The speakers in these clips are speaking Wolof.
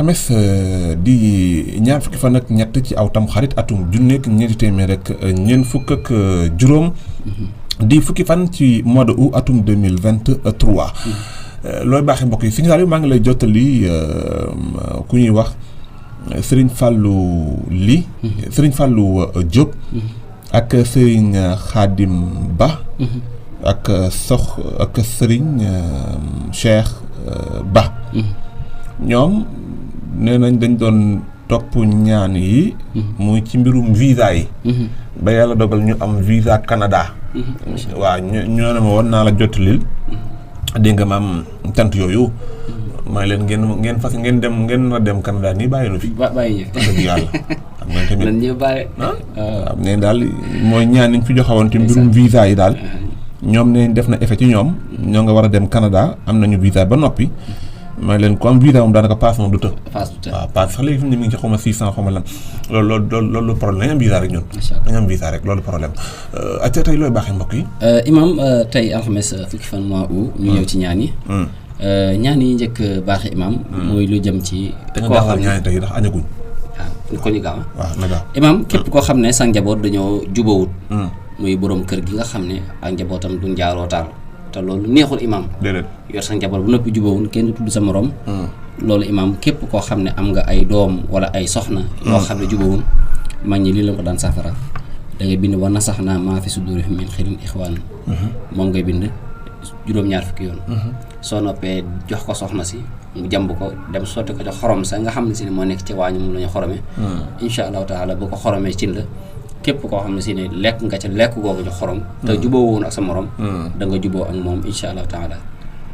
alxames di ñaar fukki fan ak ñett ci aw tam xarit atum junneeg ñeenti téeméer rek ñeent fukk ak juróom di fukki fan ci mois de août atum 2023 looy baaxee mbokk yi Serigne Saliou maa ngi lay jottali ku ñuy wax Serigne Fallou Ly Serigne Fallou Diop ak Serigne Khadim Ba ak Serigne Cheikh Ba ñoom nee nañ dañ doon topp ñaan yi muy ci mbirum visa yi ba yàlla dogal ñu am visa Canada waaw ñoo ne ma woon naa la jottalil dégg nga maam tant yooyu may leen ngeen fas ngeen na dem Canada nii bàyyi nu fi bàyyi dëgg yàlla xam nga tamit nan ñu bàyyi waaw ne daal mooy ñaan niñ fi joxewoon ci mbirum visa yi daal ñoom ne def na effet ci ñoom ñoo nga war a dem Canada am nañu visa ba noppi may leen ko am visa moom daanaka passe moom du të waaw passe sax léegi fi mu ne mi ngi ci xaw ma 600 xaw ma lan loolu problème dañu am visa rek ñun dañu am visa rek loolu problème ak tey looy baaxee mbokk yi imam tey alxames fukki fan mois août ñu ñëw ci ñaan yi ñaan yi njëkk baaxee imam mooy lu jëm ci koo xam ne ñaan tey ndax añaguñ waaw ko ñu gaaw waaw na gaaw imam képp koo xam ne sa njaboot dañoo jubawut muy borom kër gi nga xam ne ak njabootam du njaarootaal te loolu neexul imam déedéet yor sa njaboot bu noppi jubawul kenn du tudd sa morom loolu imam képp koo xam ne am nga ay doom wala ay soxna yoo xam ne jubawul mag ñi lii la ko daan safara da ngay bind wa nasaxnaa maa fi sudurihim min xilin ixwaan moom ngay bind juróom-ñaar fukki yoon soo noppee jox ko soxna si mu jàmb ko dem sotti ko ci xorom sa nga xam ne si ne moo nekk ci waañu moom la ñu xoromee insha allahu taala bu ko xoromee cin la képp koo xam ne si ne lekk nga ca lekk googu ci xorom te juboo woon ak sa morom da nga juboo ak moom insha allahu taala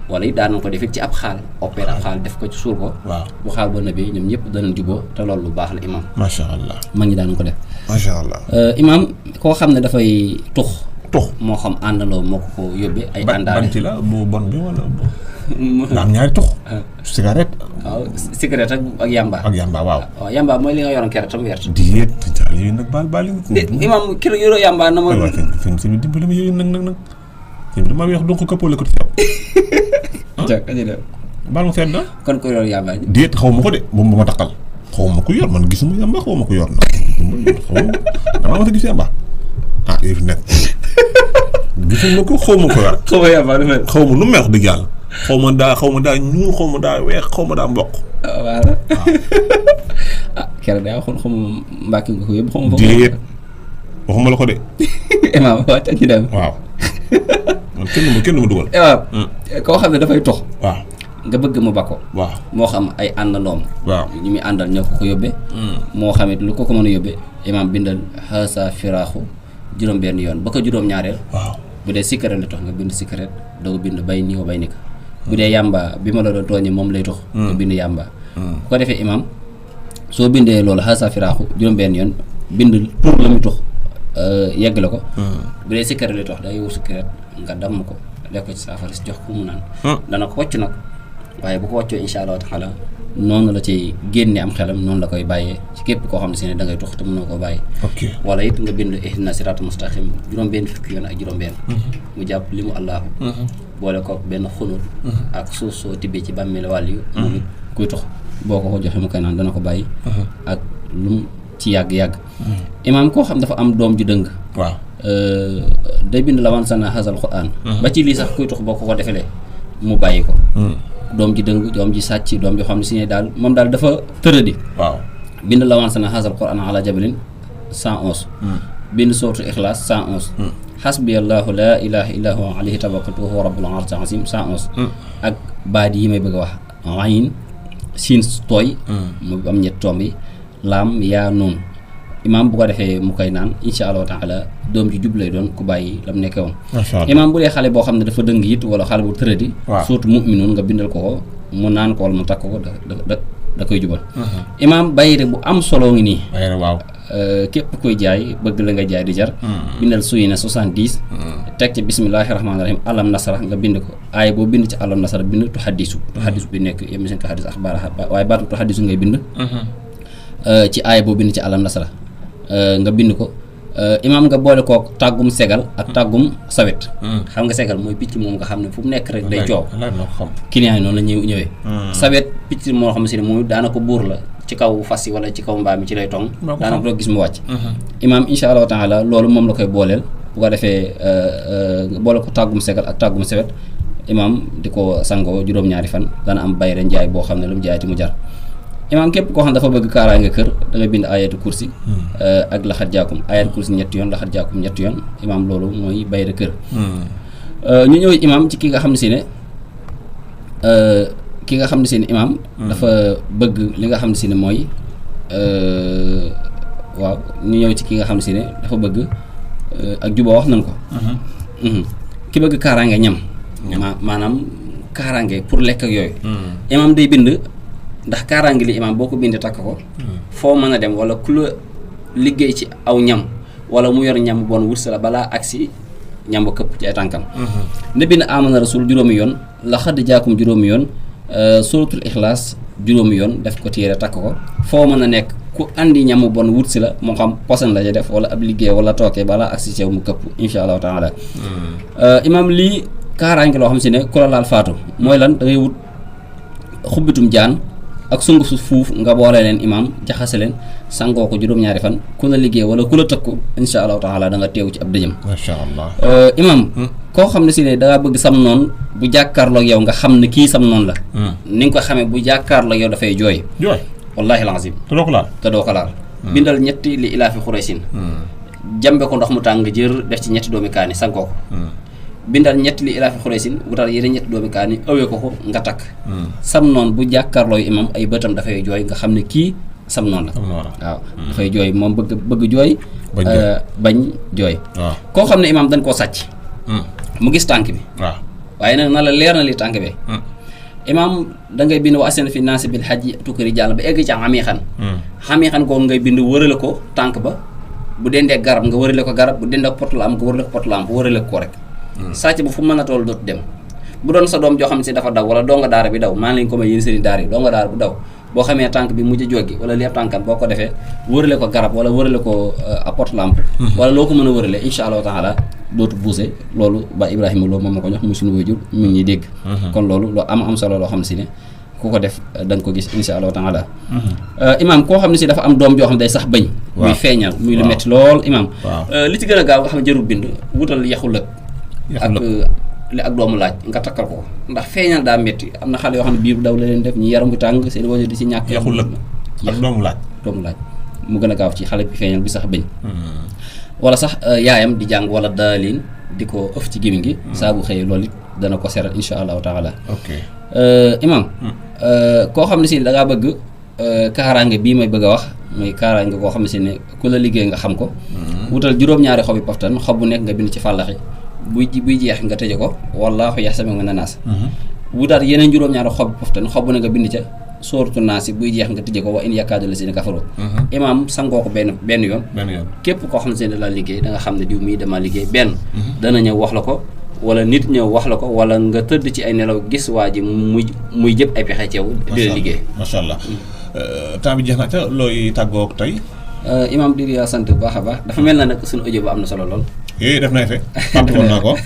wala it daan na ko defit ci ab xaal opéré ab xaal def ko ci suur ko waaw bu xaal ba nabi ñoom ñëpp danañ juboo te loolu lu baax la imam macha allah mag ñi daan ko def macha allah imam koo xam ne dafay tux tux moo xam àndandoo moo ko yóbbee ay àndaale ban ci la bu bon bi wala la am ñaari tux cigarette waaw cigarette ak yamba waaw yamba mooy li nga yoroon keroog tam wert diet yooyu nag baal imam keroog yoroo yamba na ma sëñ bi dimbali ma yooyu nag sëñ bi dama weex donc këppale ko ci yow baal ma seet na kon ko yor yamba diet xaw ma ko de moom ba ma takkal xaw ma ko yor man gisuma yamba xaw ma ko yor na dama ma sa gis yamba yooyu fi nekk gisuma ko xaw ma ko yor xaw ma nu mu wax dëgg yàlla xaw ma daa ñuul xaw ma daa weex xaw ma daa mboq. waaw keroog daa waxoon xaw ma mbàkk nga ko yëpp xaw ma. déet waxuma la ko de. imaam waaw te ñu dem. waaw man kenn du ma dugal. waaw koo xam ne dafay tox. waaw nga bëgg mu bakko. waaw moo xam ay àndandoom. waaw ñu muy àndal ñoo ko yóbbee. moo xam it lu ko mën a yóbbee imaam bindal xaasa firaaxu juróom-benn yoon ba ko juróom-ñaareel. waaw bu dee cigarette la tox nga bind cigarette doo bind bay nii wa bay ni ko bu dee yàmba bi ma la doon tooñee moom lay tox nga bind yàmba bu ko defee imam soo bindee loolu xaasa firaaxu juróom-benn yoon bind pour la muy tox yegg la ko bu dee cigarette lay tox da yow cigarette nga damm ko def ko ci saafara si jox ko mu naan dana ko wàcc nag waaye bu ko wàccoo insha allahu taala noonu la ci génne am xelam noonu la koy bàyyee ci képp koo xam ne si ne da ngay tux te mënoo koo bàyyi wala it nga bind ihdina siraatal mustaqim juróom-benn fukki yoon ak juróom-benn mu jàpp li mu allaahu boole ko benn xunut ak suuf soo tibbee ci bàmmeel wàll yu moom it kuy tux boo ko joxe mu koy naan dana ko bàyyi ak lu mu ci yàgg-yàgg imaam koo xam dafa am doom ju dëng waaw day bind la wan sana hasal quran ba ci lii sax kuy tux boo ko defelee mu bàyyi ko doom ji dëng doom ji sàcc doom ji xam ne si ne daal moom daal dafa tëradi waaw bind la wan sana hasal quran ala jabalin 111 bind sootu ixlaas 111 xasbiyallahu la ilaha illa huwa alayhi tawakkaltu wa huwa rabbul arshil azim 111 ak baat yi may bëgg a wax ayin siin tooy mu am ñett tomb yi laam yaa noonu imaam bu ko defee mu koy naan insha allahu taala doom ji jub lay doon ku bàyyi lam nekkee woon imaam bu dee xale boo xam ne dafa dëng it wala xale bu tëradi surtout mu'minun nga bindal ko mu naan ko wala mu takk ko da koy jubal imaam bayre bu am solo ngi nii waaw képp koy jaay bëgg la nga jaay di jar bindal suy na 70 teg ci bismillahi rahmaani rahim alam nasara nga bind ko aay boo bind ci alam nasara bind tuhaddisu bi nekk yem seen tuhaddis axbaara waaye baatu tuhaddisu ngay bind ci aay boo bind ci alam nasara nga bind ko imaam nga boole kook tàggum segal ak tàggum sawet xam nga segal mooy picc moom nga xam ne fu mu nekk rek day coow client yi noonu la ñëwee sawet picc moo xam si ne moom daanaka buur la ci kaw fas yi wala ci kaw mbaam mi ci lay tong daanaka doo gis mu wàcc imaam insha allahu taala loolu moom la koy booleel bu ko defee boole ko tàggum segal ak tàggum sawet imaam di ko sangoo juróom-ñaari fan dana am bayre njaay boo xam ne lu mu jaayati mu jar imaam képp koo xam dafa bëgg kaaraange kër da nga bind ayatu kursi ak laxat jaakum ayatu kursi ñetti yoon laxat jaakum ñetti yoon imaam loolu mooy bayre kër ñu ñëw imaam ci ki nga xam ne si ne imaam dafa bëgg li nga xam ne si ne mooy waaw ñu ñëw ci ki nga xam ne si ne dafa bëgg ak juba wax nañ ko ki bëgg kaaraange ñam maanaam kaaraange pour lekk ak yooyu imaam day bind ndax kaaraange li imaam boo ko bindee takk ko foo mën a dem wala ku la liggéey ci aw ñam wala mu yor ñam bon wursa la balaa agsi ñam ba këpp ci ay tànkam ne bind amana rasul juróomi yoon la xadd jaakum juróomi yoon suratul ixlaas juróomi yoon def ko téere takk ko foo mën a nekk ku andi ñamu bon wursi la moo xam posan la ja def wala ab liggéey wala tooke balaa agsi ci yow mu këpp insha allahu taala imaam lii kaaraange loo xam si ne ku la laal faatu mooy lan da ngay wut xubbitum jaan ak sunguf su fuuf nga boole leen imaam jaxase leen sangoo ko juróom-ñaari fan ku la liggéey wala ku la tëkku insha allahu taala da nga teew ci ab dëjëm masha allah imaam koo xam ne si ne dangaa bëgg sam noon bu jàkkaarloog yow nga xam ne kii sam noon la ni nga ko xamee bu jàkkaarloog yow dafay jooy wallahi alazim te doo ko laal bindal ñetti li ilaafi xuraysin jambe ko ndox mu tàng jër def ci ñetti doomi kaani sangoo ko bindal ñetti li ilaafi xuraysin wutal yeneen ñetti doomi kaani ëwee ko nga takk sam noon bu jàkkaarlooy imam ay bëtam dafay jooy nga xam ne kii sam noon la waaw dafay jooy moom bëgg jooy bañ jooy koo xam ne imam dañ koo sàcc mu gis tànk bi waaye nag na la leer na li tànk bi imam da ngay bind wa asena fi naasi bil hajji tukkari jàll ba egg ci xamiixan koo ngay bind wërale ko tànk ba bu dendee garab nga wërale ko garab bu dendee potlam nga wërale ko potlam bu wërale ko rek sàcc bu fu mën a toll dootu dem bu doon sa doom joo xam ne si dafa daw wala donga daara bi daw maa ngi leen ko may yéen sëriñ daara yi donga daara bu daw boo xamee tànk bi mujj a jógi wala li ab tànkam boo ko defee wërale ko garab wala wërale ko pot lampe wala loo ko mën a wërale insha allahu taala dootu buuse loolu ba Ibrahima loolu moom ma ko ñox muy suñu wajur mi ngi ñuy dégg kon loolu loo am solo loo xam ne si ne ku ko def da nga ko gis insha allahu taala imaam koo xam ne si dafa am doom joo xam ne day sax bañ muy feeñal muy lu metti lool imaam li ci gën a gaaw nga xam ne jarul bind wutal yaxu lëg ak doomu laaj nga takkal ko ndax feeñal daa métti am na xale yoo xam ne biir bu daw la leen def ñu yaram bi tàng seen wajur di si ñàkk yaxu lëg ak doomu laaj mu gën a gaaw ci xale bi feeñal bi sax bëñ wala sax yaayam di jàng wala daalin di ko ëf ci gémmiñ gi saa bu xëyee loolu it dana ko seral insha allahu taala imam koo xam ne si da ngaa bëgg kaaraange bii may bëgg a wax muy kaaraange koo xam ne si ne ku la liggéey nga xam ko wutal juróom-ñaari xobi paftan xob bu nekk nga bind ci fàllaxi buy jeex nga tëje ko wallaahu yaxsami nga naas wutaat yeneen juróom-ñaari xobi paftan xob bu ne nga bind ca sooratu naas buy jeex nga tëje ko wa in yakaadu lazina kafaru imaam sangoo ko benn yoon képp koo xam ne si ne la liggéey da nga xam ne diw mii dama liggéey benn dana ñëw wax la ko wala nit ñëw wax la ko wala nga tëdd ci ay nelaw gis waa ji muy jëpp ay pexe ci yow di la liggéey macha allah temps bi jeex na ca looy tàggoo tey imaam di yaa sant bu baax a baax dafa mel na nag suñu audio ba am na solo lool def na effet fàtte woon naa ko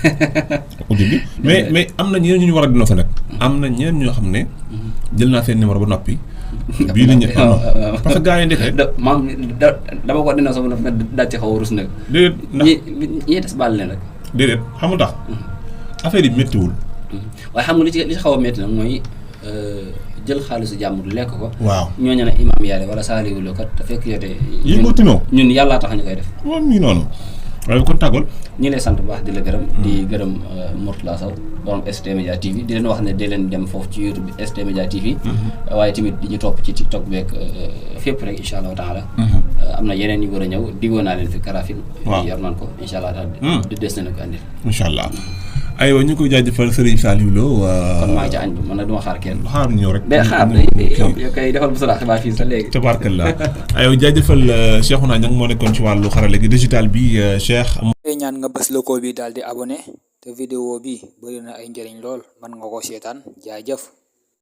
audio bi mais am na ñeneen ñu war a dina fa nag am na ñeneen ñoo xam ne jël naa seen numéro ba noppi bii la ñu parce que gars yi ndeke maam dama ko dina sama daal ci xaw a rus nag déedéet ndax ñi des baal leen rek déedéet xamul tax affaire yi méttiwul waaye xam nga li ci xaw a métti nag mooy jël xaalisu jàmbur lekk ko waaw ñooñu ne imaam yaare wala saaliwulo kat te fekk yote yi nga tinoo ñun yàllaa tax ñu koy def moom mii noonu waaye kon tàggool ñi lay sant bu baax di la gërëm di gërëm Mourtala Sow borom ST Media TV di leen wax ne di leen dem foofu ci YouTube bi ST Media TV waaye tamit di ñu topp ci TikTok beeg fépp rek incha allahu taala am na yeneen yu war a ñëw diggoo naa leen fi karafil yor naan ko incha allah daal di des na ko andil incha allah aywa ñu koy jaajëfal Serigne Saliou Lo kon maa ngi ca añ bi man nag duma xaar kenn xaar ñëw rek day xaar yow kay defal bu sala xibaar fii sa léegi tabaarkalla aywa jaajëfal Cheikhouna Niang moo nekkoon ci wàllu xarale gi digital bi Cheikh ñaan nga bës logo bi daal di abonné te vidéo bi bëri na ay njëriñ lool mën nga ko seetaan jaajëf